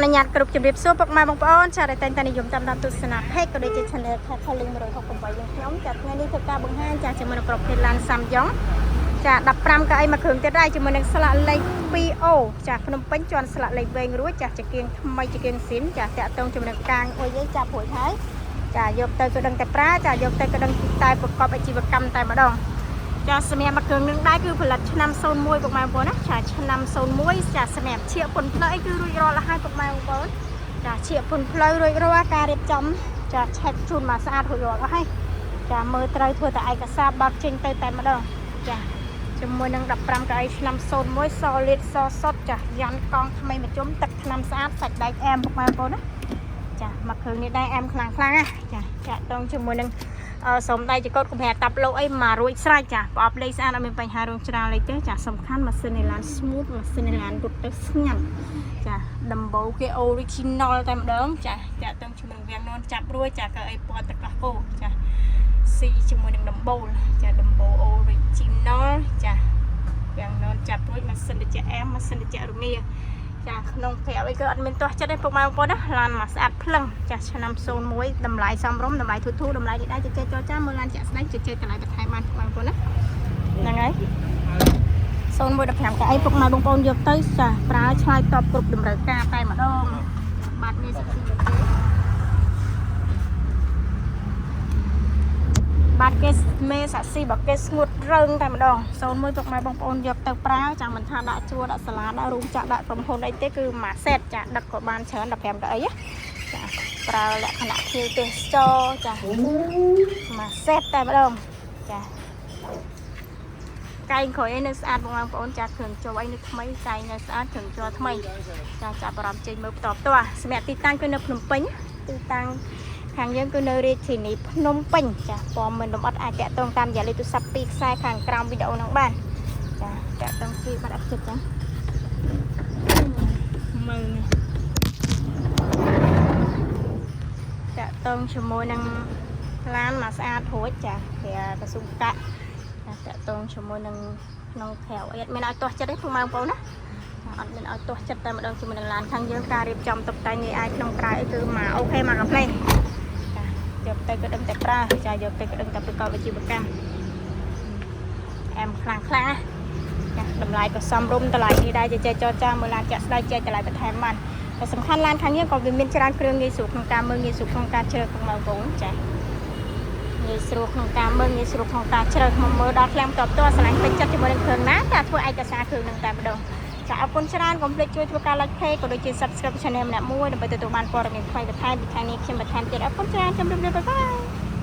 អនុញ្ញាតគ្រប់ជម្រាបសួរពុកម៉ែបងប្អូនចាដែលតែងតែនិយមតាមដានទស្សនា page ក៏ដូចជា channel ខេត្តផលិង168យើងខ្ញុំចាថ្ងៃនេះធ្វើការបង្ហាញចាជាមួយនឹងប្រភេទឡានសាំយ៉ុងចា15កៅអីមួយគ្រឿងទៀតដែរជាមួយនឹងស្លាកលេខ 2O ចាភ្នំពេញជាន់ស្លាកលេខវែងរួចចាចង្គៀងថ្មីចង្គៀងស៊ីនចាតាក់ទងជាមួយនឹងកាងអុយឯចាប់រួចហើយចាយកទៅក៏ដឹងតែប្រើចាយកទៅក៏ដឹងតែប្រកបអាជីវកម្មតែម្ដង ចាសម្រាប់មួយគ្រឿងនឹងដែរគឺផលិតឆ្នាំ01ពុកម៉ែបងប្អូនណាចាឆ្នាំ01ចាសម្រាប់ឈៀកពុនផ្លូវអីគឺរួចរាល់ហើយពុកម៉ែបងប្អូនចាឈៀកពុនផ្លូវរួចរាល់ការរៀបចំចាឆែកជូនមកស្អាតរួចរាល់ហើយចាមើលត្រូវធ្វើតែឯកសារបើកចេញទៅតែម្ដងចាជាមួយនឹង15កៅអីឆ្នាំ01 solid សសុតចាយ៉ាន់កង់ថ្មីមួយជុំទឹកថ្នាំស្អាតសាច់ដែកអែមពុកម៉ែបងប្អូនណាចាមួយគ្រឿងនេះដែរអែមខ្លាំងខ្លាំងណាចាចាក់តងជាមួយនឹង អឺសុំដៃចកតកុំហាតាប់លោកអីមករួចស្រេចចាប្រអប់លេខស្អាតអត់មានបញ្ហារងច្រាលអីទេចាសំខាន់ម៉ាស៊ីនឯឡាន smooth ម៉ាស៊ីនឯឡានរត់ទៅស្ងាត់ចាដំបូលគេ original តែម្ដងចាតាក់ទងជាមួយនឹងវាំងននចាប់រួចចាក៏អីពណ៌ទឹកកោះគោចាស៊ីជាមួយនឹងដំបូលចាដំបូល original ចាវាំងននចាប់រួចម៉ាស៊ីនត្រជាក់អែមម៉ាស៊ីនត្រជាក់រងាចាក្នុងក្រៅអីក៏អត់មានទាស់ចិត្តទេពុកម៉ែបងប្អូនណាឡានមកស្អាតភ្លឹងចាឆ្នាំ01តម្លៃសមរម្យតម្លៃធូរធូរតម្លៃនេះដែរជជែកចរចាមើលឡានជាក់ស្ដែងជជែកតម្លៃបន្ថែមបានពុកម៉ែបងប្អូនណាហ្នឹងហើយ0115កៅអីពុកម៉ែបងប្អូនយកទៅចាប្រើឆ្លើយតបគ្រប់តម្រូវការតែម្ដងបាទមានសុខភាពទេបាទគេមេសាក់ស៊ីបើគេស្ងួតរើងតែម្ដង01ពុកម៉ែបងប្អូនយកទៅប្រើចាំមិនថាដាក់ជួរដាក់សាលាដាក់រោងចក្រដាក់ក្រុមហ៊ុនអីទេគឺមួយសេតចាដឹកក៏បានច្រើន15កៅអីណាចាប្រើលក្ខណៈភ្ញៀវទេសចរចាមួយសេតតែម្ដងចាកែងក្រោយអីនៅស្អាតបងប្អូនចាគ្រឿងចូលអីនៅថ្មីកែងនៅស្អាតគ្រឿងចូលថ្មីចាចាប់អារម្មណ៍ចេញមើលបន្តផ្ទាល់សម្រាប់ទីតាំងគឺនៅភ្នំពេញទីតាំង ខាងយើងគឺនៅរាជធានីភ្នំពេញចាព័ត៌មានលម្អិតអាចតាក់ទងតាមរយៈលេខទូរស័ព្ទពីរខ្សែខាងក្រោមវីដេអូហ្នឹងបានចាតាក់ទងគឺបាត់អត់ចិត្តចាមើលនេះតាក់ទងជាមួយនឹងឡានមកស្អាតរួចចាគេក្រស៊ុំកាក់ចាតាក់ទងជាមួយនឹងក្នុងក្រៅអីអត់មានឲ្យទាស់ចិត្តទេពុកម៉ែបងប្អូនណាអត់មានឲ្យទាស់ចិត្តតែម្ដងជាមួយនឹងឡានខាងយើងការរៀបចំតុបតែងងាយអាចក្នុងក្រៅអីគឺមក OK មកកាផ្លេ ចាយកទៅក៏ដឹងតែប្រើចាយកទៅក៏ដឹងតែប្រកបអាជីវកម្មអែមខ្លាំងខ្លាំងណាចាតម្លៃក៏សមរម្យតម្លៃនេះដែរជជែកចរចាមើលឡានចាក់ស្ដែងចែកតម្លៃបន្ថែមបានតែសំខាន់ឡានខាងយើងក៏វាមានច្រើនគ្រឿងងាយស្រួលក្នុងការមើលងាយស្រួលក្នុងការជ្រើសក្នុងបងប្អូនចាងាយស្រួលក្នុងការមើលងាយស្រួលក្នុងការជ្រើសមកមើលដល់ឃ្លាំងតបតស្រឡាញ់ពេញចិត្តជាមួយនឹងគ្រឿងណាចាធ្វើឯកសារគ្រឿងនឹងតែម្ដងចាអរគុណច្រើនកុំភ្លេចជួយធ្វើការ like page ក៏ដូចជា subscribe channel ម្នាក់មួយដើម្បីទទួលបានព័ត៌មានថ្មីបន្ថែមពីខាងនេះខ្ញុំបន្ថែមទៀតអរគុណច្រើនជម្រាបលា bye bye.